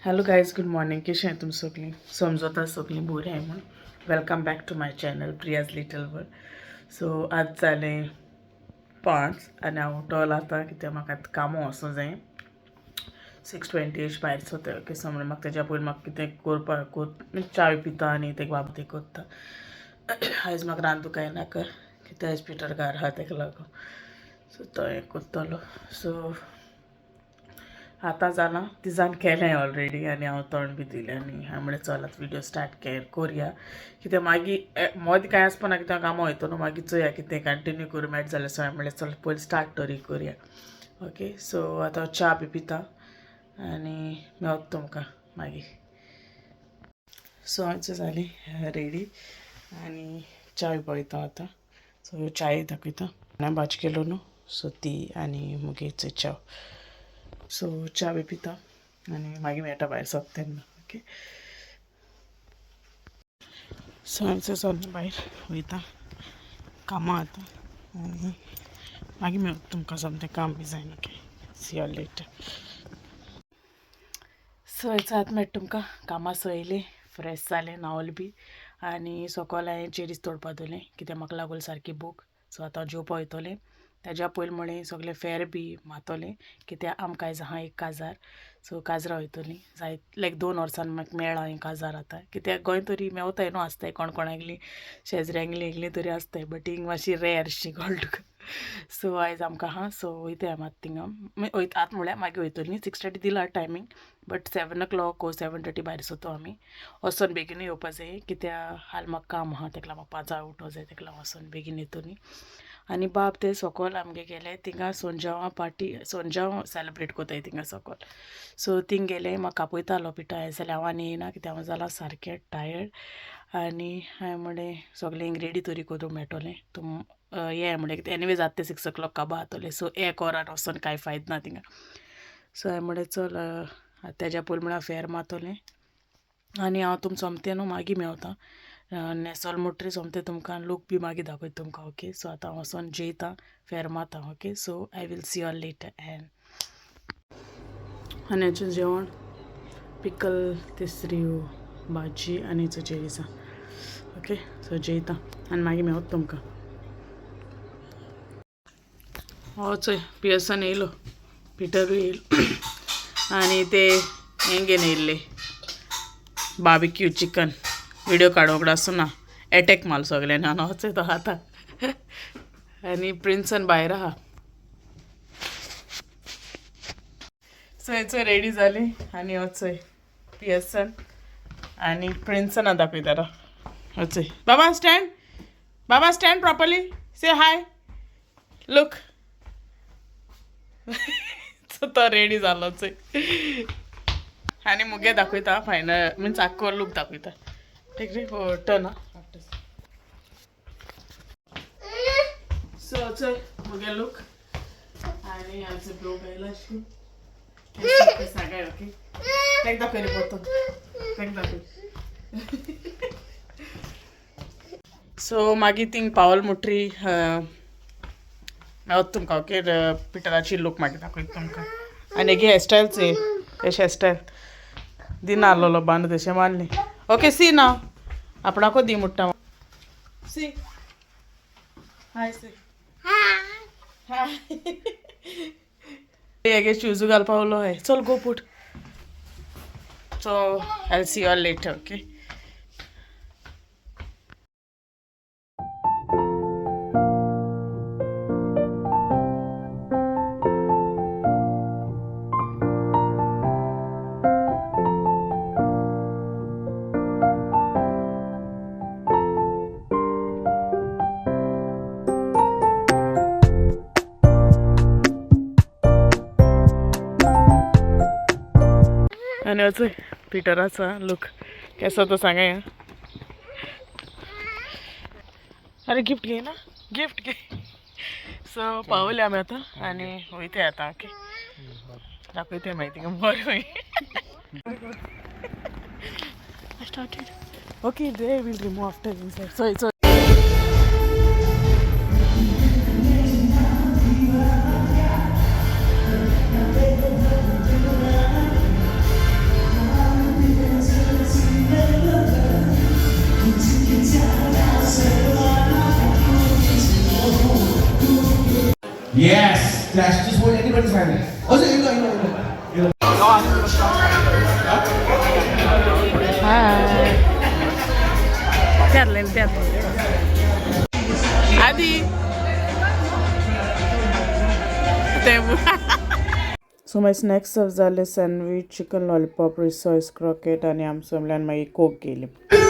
Hello guys, good morning. कशें तुमी सगळीं? समजता सगळीं बरी आहाय म्हूण. Welcome back to my channel Priya's little world. So आज जालें 5 आनी हांव उठोल आतां कित्याक म्हाका आतां कामां वचूं जाय. 6:20 अशें भायर सरता. ओके, सो म्हणून म्हाका तेज्या पयलीं म्हाका कितें करपाक च्याय पिता आनी तेका बाबा तें करता. आयज म्हाका रांदूंक कांय नाका कित्याक आयज पिटर घार आहा तेका लागून. सो तो हें करतलो. सो आतां जालां तिजान केलें ऑलरेडी आनी हांव तोंड बी दिलें आनी हांवें म्हणलें चल आतां व्हिडियो स्टार्ट करया कित्याक मागीर मदीं कांय आसपा ना कित्याक हांव कामां वयतलो न्हू, मागीर चोया कितें कंटिन्यू करूं मेळटा जाल्यार. सो हांवें म्हणलें चल पयलीं स्टार्ट तरी करया. ओके, सो आतां हांव च्या बी पिता आनी मेवता तुमकां मागीर. सो आमचें जालें रेडी आनी च्या पळयता आतां. सो च्याय दाखयता. हांवें भाजी केलो न्हू, सो ती आनी मुगे च्या. सो च्या बी पिता आनी मागीर मेळटा भायर सोदता तेन्ना. ओके, सो आमचें सगळें भायर वयता कामां आतां आनी मागीर मेळटा तुमकां सोमतें काम बी जायन. Okay, see you later. So आतां मेळटा तुमकां. कामां सोयलीं, फ्रेश जालें, न्हांवलें बी आनी सोकोल हांवें चेरीस तोडपा दवरलें कित्याक म्हाका लागोल सारकी भूक. सो आतां हांव जेवपा वयतलें. तेज्या पयलीं म्हळें सगळें फेर बी मातोलें कित्याक आमकां आयज आहा एक काजार. सो काजरा वयतलीं जाय लायक 2 वर्सान म्हाका मेळ्ळां हें काजार आतां कित्याक गोंय तरी मेवताय न्हू, आसताय कोण कोणागली शेजऱ्यांगली एकली तरी आसताय, बट हिंग मातशी रेर शी कळ्ळें तुका. सो आयज आमकां आहा. सो वयताय आमी आतां थिंगा वयता आतां म्हळ्यार मागीर वयतलीं. 6:30 दिला टायमींग, बट 7 o'clock वो 7:30 भायर सरतो आमी. वचोन बेगीनूय येवपा जाय कित्याक हाल म्हाका काम आहा, तेका लागून म्हाका 5 उठो जाय, तेका लागून वचोन बेगीन येतली. आनी बाब ते सोकोल आमगे गेले थिंगा सोंजांव पार्टी, सोंजांव सेलेब्रेट कोताय थिंगा सोकोल. सो थिंग गेले, म्हाका कापयतालो पिठो आयज जाल्यार हांव आनी येयना कित्याक हांव जालां सारकें टायर्ड. आनी हांवें म्हणलें सगळें रेडी तरी करूंक मेळटलें तूं ये म्हणलें कित्याक एनिवे जाता तें 6 o'clock काबार जातलें. सो 1 वरान वचोन कांय फायद ना थिंगा. सो हांवें म्हणलें चल तेज्या पयलीं म्हळ्यार फेर मारतलें आनी हांव तुमकां सोमतें न्हू मागीर मेवता नेसोल मुट्री सोमतें तुमकां लूक बी मागीर दाखयता तुमकां. ओके, सो आतां हांव वचोन जेयता, फेर मारता. Okay, so I will see you all later. And आनी हाचें जेवण पिकल तिसऱ्यो भाजी आनी चेरीसा. ओके, सो जेयता आनी मागीर मेवता तुमकां. हो चोय पियर्सन येयलो, पिटरूय येयलो आनी ते हें घेवन येयल्ले बार्बिक्यू चिकन. व्हिडिओ काडूंक आसना एटॅक माल सगळ्यांनी आनी वचय तो आतां. आनी प्रिन्सन भायर आहा. सो हेचो रेडी जाली आनी वचय पियर्सन आनी प्रिन्सना दाखयता वचय. बाबा स्टँड, बाबा stand properly, say hi, look. So तो रेडी जालो चोय आनी मुगे दाखयता फायनल मिन्स आख्खो लूक दाखयता. ठीक रे, हो टर्न आफ्टर. सो चोय मुगे लूक आनी हांचे ब्रो गायला सांगाय. ओके, तेक दाखय रे परतो, तेक दाखय. सो मागीर थिंग पावल मुट्री मेवता तुमकां. ओके, पिटराची लूक मागीर दाखयता तुमकां. आनी हेगे हेरस्टायल चोय, अशें हेरस्टायल दिना आहलोलो बांद तशें मारलें. ओके, सी ना आपणाको दी मुट्टा. सी हाय, सी हाय. हेगे शूज घालपा उलो हाय. चल go put. So I see you all later. Okay. आनी वचय पिटराचो लूक केसो तो सांगाय. अरे गिफ्ट घे ना, गिफ्ट घे. सो पावले आमी आतां आनी वयताय आतां. ओके, दाखयताय मागीर थिंगा बरें. Started. Okay, they will remove after inside. So it's Yes, that's just what anybody's hand. Oh, so, you know. Adi. So my snacks serve जाले सँडवीच, चिकन लॉलीपॉप, रिसॉयस क्रॉकेट आनी आमसो मागीर कोक गेली. 2,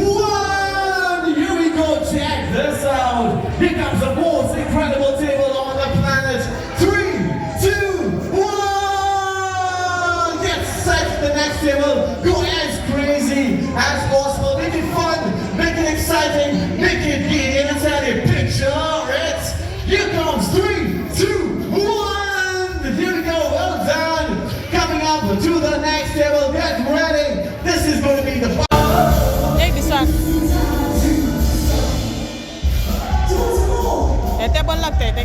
1, here we go, check this out. Here comes the most incredible table on the planet. 3, 2, 1, get set for the next table. Go as crazy as possible. Make it fun, make it exciting, make it giddy and exciting. Picture it. Here comes 3, 2, 1. Here we go, well done. Coming up to the next table, get ready. This is going to be the Take this one. हे बरं लागतंय ते.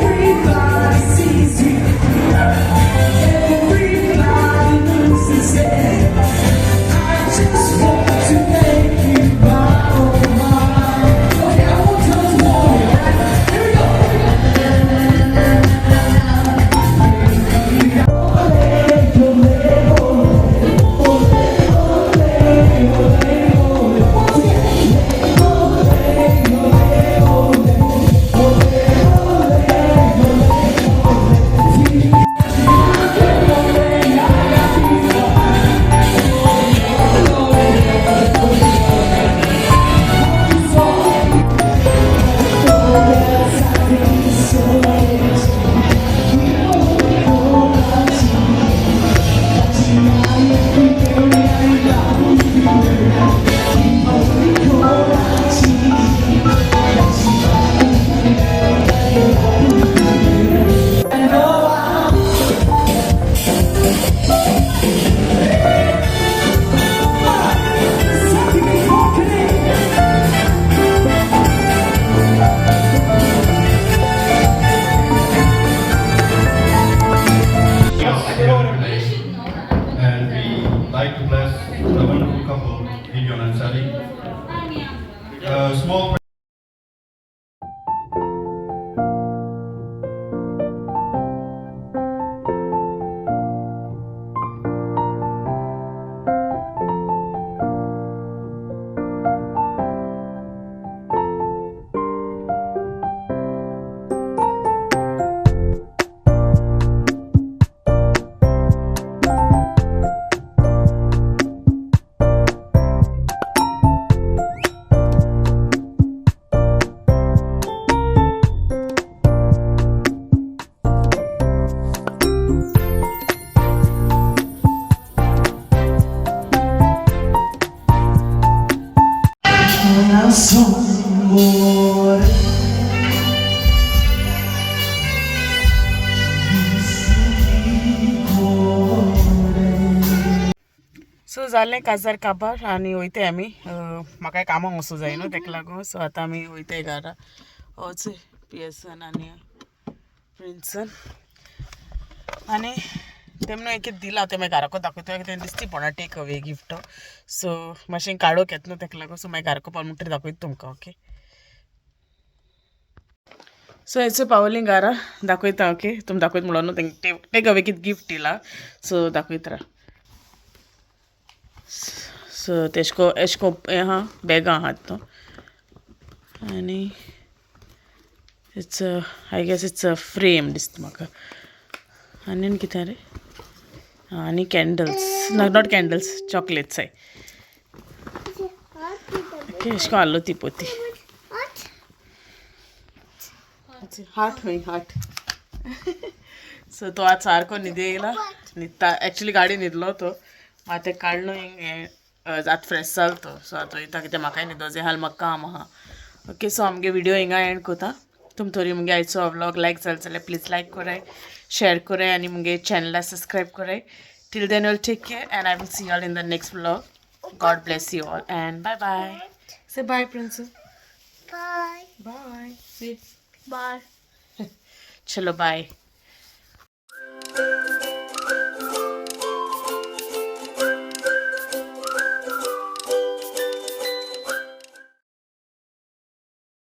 Everybody sees you. Everybody loses it. I just want to make you my oh my. Okay, I won't tell tomorrow. Here we go. Here we go. And we like to bless the wonderful couple, Gideon and Sally. A small so जालें काजार काबार आनी वयताय आमी. म्हाका कामाक वचूं जाय न्हू तेका लागून. सो आतां आमी वयताय घरा. वच पियर्सन आनी प्रिन्सन आनी तेमने एक दिला तें मागीर घराको दाखयता तें दिसती पडना टेक अवे गिफ्ट. सो मातशें काडूंक येता न्हू तेका लागून. सो मागीर घराको पावल म्हणटकीर दाखयता तुमकां. ओके, सो हेचे पावली घरा दाखयता. ओके, तुमी दाखयता म्हणून न्हू तेंका टेक अवे कितें गिफ्ट दिला. सो दाखयता राव. सो तेशको एशको हें आहा बॅगां आहात न्हू आनी it's I guess it's a frame दिसता म्हाका. आनी कितें रे आनी कॅन्डल्स ना, not candles, chocolates I. Okay, एशें कोन्न आहलो ती पोती हार्ट खंय हार्ट. सो तो आज सारको न्हिदे येयला, न्हिदता एक्चुली गाडी न्हिदलो तो. मागीर तें काडलो हें आतां फ्रेश जालो तो. सो आतां वयता कित्याक म्हाकाय न्हिदो जाय, हाल म्हाका काम आहा. ओके, सो आमगे विडियो हिंगा एंड कोता. तुम थोरी मुगे आयचो व्लॉग लायक जालो जाल्यार प्लीज लायक कराय, शेअर कराय आनी मुगे चॅनला सबस्क्रायब कराय. Till then will take care and I will see all in the next vlog. God bless you all and bye bye. Say bye, Prince. Bye. Bye. See. Bye. चलो बाय.